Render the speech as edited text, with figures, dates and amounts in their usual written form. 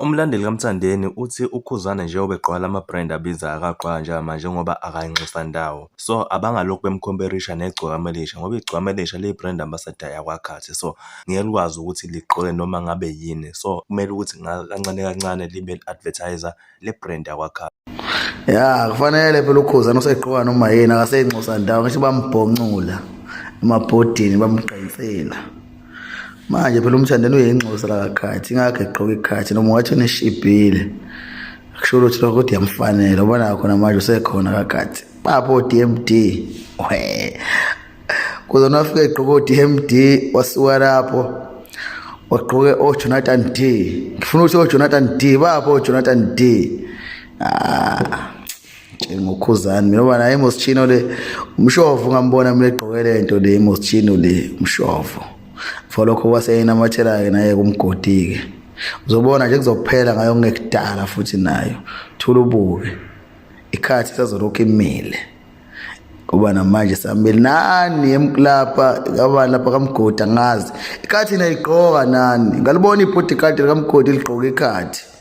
Umlandeli kaMthandeni uthi uKhuzani njengoba egqoka lama-brand abizayo akagqoka njengamanje ngoba akayinxusa ndawo. So abangalokhu bemkhomperisha neGcokama Elisha ngoba iGcokama Elisha liyi-brand ambassador yakwaKhathi, so ngeke likwazi ukuthi ligqoke noma ngabe yini. So kumele ukuthi kancane kancane libe li-advertise-a le brand yakwaKhathi. Ya kufanele phela uKhuzani usegqoka noma yini, akaseyinxusa ndawo, ngisho bambhoncula emabhodini bamgqinsela. Manje phela uMthandeni uyinxusa la kaKhathi, ingakho egqoka ikhathi noma ungathi uneshibhile. Kusho ukuthi lokho ukuthi yamfanele, ubona khona manje usekhona kaKhathi. Bapho o-DMD. We. Kuze nafika egqoka o-DMD wasuka lapho wagqoke o-Jonathan D. Ngifuna ukuthi o-Jonathan D bapho o-Jonathan D. Ah. NjengoKhuzani mina ngoba naye iMoschino le umshovu ngambona mina egqoke le nto le iMoschino le umshovu. For lokho waseyinamathela-ke naye kumgodi-ke. Uzobona nje kuzophela ngayo kungekudala futhi nayo. Thula ubuke. Ikhathi isazolokhu imile. Kuba namanje samile nani lapha kabani lapha kaMgodi angazi. Ikhathi nayigqoka nani. Ngalibona ibhodikadi likaMgodi ligqoka ikhathi.